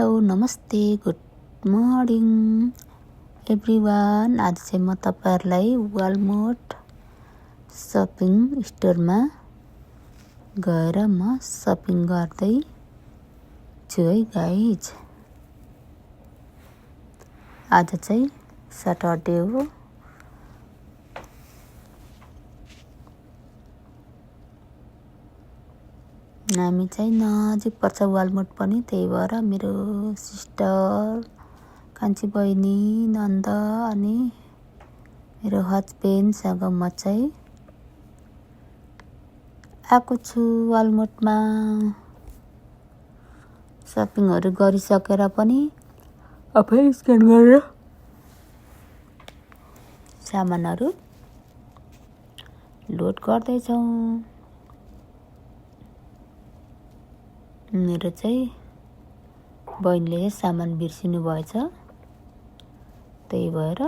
Hello नमस्ते good morning everyone. आज चाहिँ म तपाईहरुलाई वालमार्ट सपिङ स्टोरमा गएर म सपिङ गर्दै छु है गाइज। आज चाहिँ सटरडे हो। हामी चाहिँ नजिक पर्छ वालमार्ट पनि, त्यही भएर मेरो सिस्टर, कान्छी बहिनी, नन्द अनि मेरो हस्बेन्डसँग म चाहिँ आएको छु वालमार्टमा। सपिङहरु गरिसकेर पनि आफै स्क्यान गरेर सामानहरु लोड गर्दैछौँ। मेरो चाहिँ बहिनीले सामान बिर्सिनु भएछ, त्यही भएर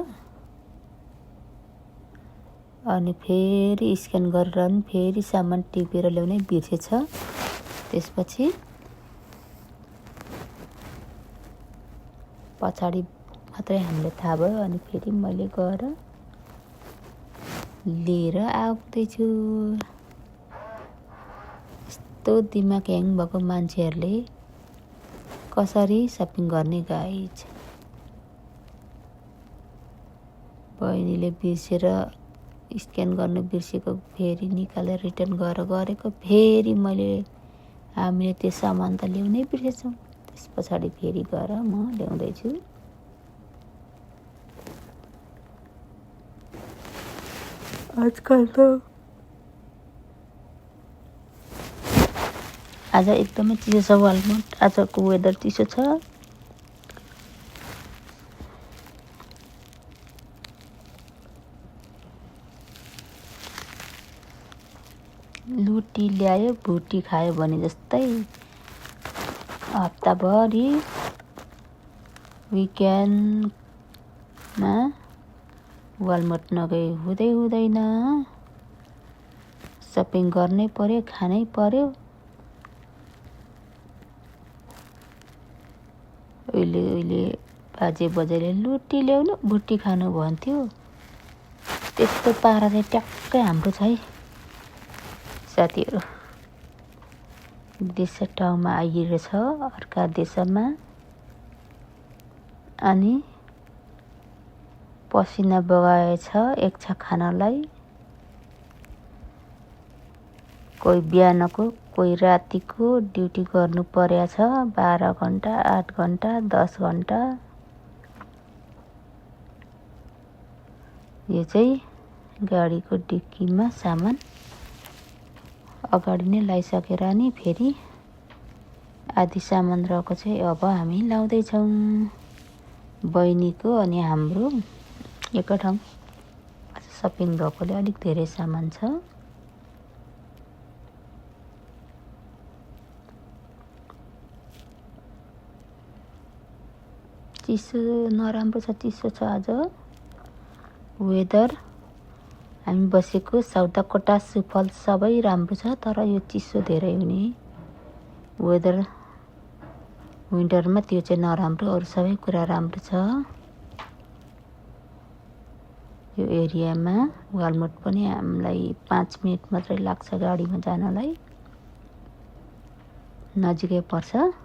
अनि फेरि स्क्यान गरेर फेरि सामान टिपेर ल्याउनै बिर्सेछ। त्यसपछि पछाडी मात्रै हामीले थाहा भयो, अनि फेरि मैले गएर लिएर आउँदैछु। यस्तो दिमाग ह्याङ भएको मान्छेहरूले कसरी सपिङ गर्ने गाइज। बहिनीले बिर्सेर स्क्यान गर्नु बिर्सेको फेरि निकालेर रिटर्न गरेको, फेरि हामीले त्यो सामान त ल्याउनै बिर्सेछौँ। त्यस पछाडि फेरि गएर म ल्याउँदैछु। आजकल त आज एकदमै चिसो छ वालमार्ट। आजको वेदर चिसो छ। लुटी ल्यायो भुटी खायो भने जस्तै हप्ताभरि विकेन्डमा वालमार्ट नगए हुँदैन। सपिङ गर्नै पर्यो, खानै पर्यो। उहिले बाजे बजाले लुटी ल्याउनु भुटी खानु भन्थ्यो। त्यस्तो पारा चाहिँ ट्याक्कै हाम्रो छ है साथीहरु। देश ठाउँमा आइरहेछ अर्का देशमा, अनि पसिना बगाएछ एक छ खानलाई। कोही बिहानको कोही रातिको ड्युटी गर्नु पर्या छ, 12 घण्टा 8 घण्टा 10 घण्टा। यो चाहिँ गाडीको डिक्कीमा सामान अगाडि नै लाइसकेर नि फेरि आधी सामान रहेको चाहिँ अब हामी लाउँदैछौँ। बहिनीको अनि हाम्रो एकै ठाउँ सपिङ भएकोले अलिक धेरै सामान छ। चिसो नराम्रो छ, चिसो छ आज वेदर। हामी बसेको सौदाकोटा सुफल सबै राम्रो छ, तर यो चिसो धेरै हुने वेदर विन्टरमा त्यो चाहिँ नराम्रो, अरू सबै कुरा राम्रो छ। यो एरियामा वालमार्ट पनि हामीलाई 5 मिनेट मात्रै लाग्छ गाडीमा जानलाई, नजिकै पर्छ।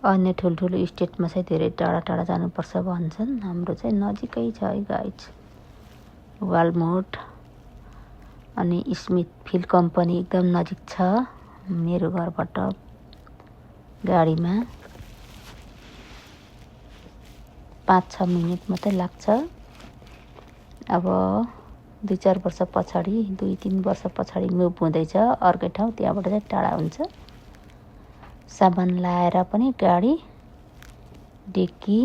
अन्य ठुल्ठुलो स्टेटमा चाहिँ धेरै टाढा टाढा जानुपर्छ भन्छन्, हाम्रो चाहिँ नजिकै छ है गाइज वालमार्ट। अनि स्मिथ फिल्ड कम्पनी एकदम नजिक छ मेरो घरबाट। गाडीमा 5-6 मिनेट मात्रै लाग्छ। अब 2-4 वर्ष पछाडि 2-3 वर्ष पछाडि मुभ हुँदैछ अर्कै ठाउँ, त्यहाँबाट चाहिँ टाढा हुन्छ। सामान लाएर पनि गाडी डिक्की